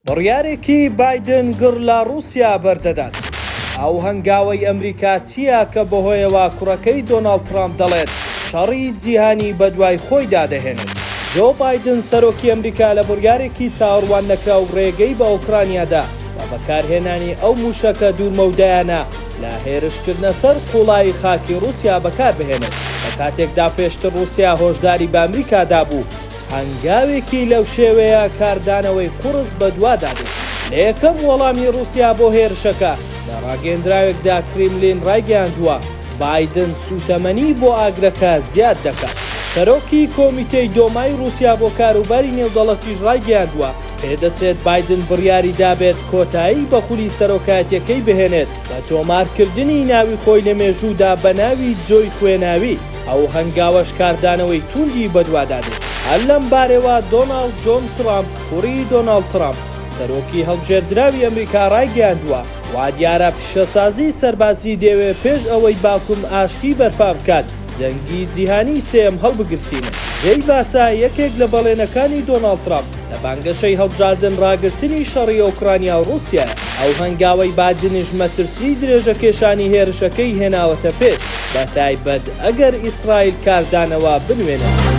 بڕیارێکی بایدن گڕ لە ڕووسیا بەردەدات. ئەو هەنگاوەی ئەمریکا چییە کە بەهۆیەوە کوڕەکەی دۆناڵد ترامپ دەڵێت شەڕی جیهانی بەدوای خۆیدا دەهێنێت؟ جۆ بایدن سەرۆکی ئەمریکا لە بڕیارێکی چاوەڕواننەکراو ڕێگەی بە ئۆکرانیا دا بە بەکارهێنانی ئەو مووشەکە دوورمەودایانە لە هێرشکردنە سەر قووڵایی خاکی ڕووسیا بەکاربهێنێت، لە کاتێکدا پێشتر ڕووسیا هۆشداری بە ئەمریکا دابوو هەنگاوێکی لەو شێوەیە کاردانەوەی قوڕس بەدوادا دێت. لە یەکەم وەڵامی ڕووسیا بۆ هێرشەکە، لە ڕاگەیەندراوێکدا کریملین ڕایگەیاندووە، بایدن سووتەمەنی بۆ ئاگرەکە زیاد دەکات. سەرۆکی کۆمیتەی دۆمای ڕووسیا بۆ کاروباری نێودەڵەتیش ڕایگەیاندووە، پێدەچێت بایدن بڕیاری دابێت کۆتایی بە خولی سەرۆکایەتیەکەی بهێنێت بە تۆمارکردنی ناوی خۆی لە مێژوودا بە ناوی جۆی خوێناوی. ئەو هەنگاوەش کاردانەوەی تووندی بەدوادا دێت. هەر لەم بارەوە دۆناڵد جۆن ترامپ، کوڕی دۆناڵد ترامپ، سەرۆکی هەڵبژێردراوی ئەمریکا ڕایگەیاندووە، وادیارە پیشەسازیی سەربازی دەیەوێ پێش ئەوەی باوکم ئاشتی بەرپا بکات، جەنگی جیهانیی سێیەم هەڵبگرسینێ. جێی باسە یەکێک لە بەڵێنەکانی دۆناڵد ترامپ لە بانگەشەی هەڵبژاردن ڕاگرتنی شەڕی ئۆکرانیا و ڕووسیایە. ئەو هەنگاوەی بایدنیش مەترسیی درێژەکێشانی هێرشەکەی هێناوەتە پێش. بەتایبەت ئەگەر ئیسرائیل کاردانەوە بنوێنێت.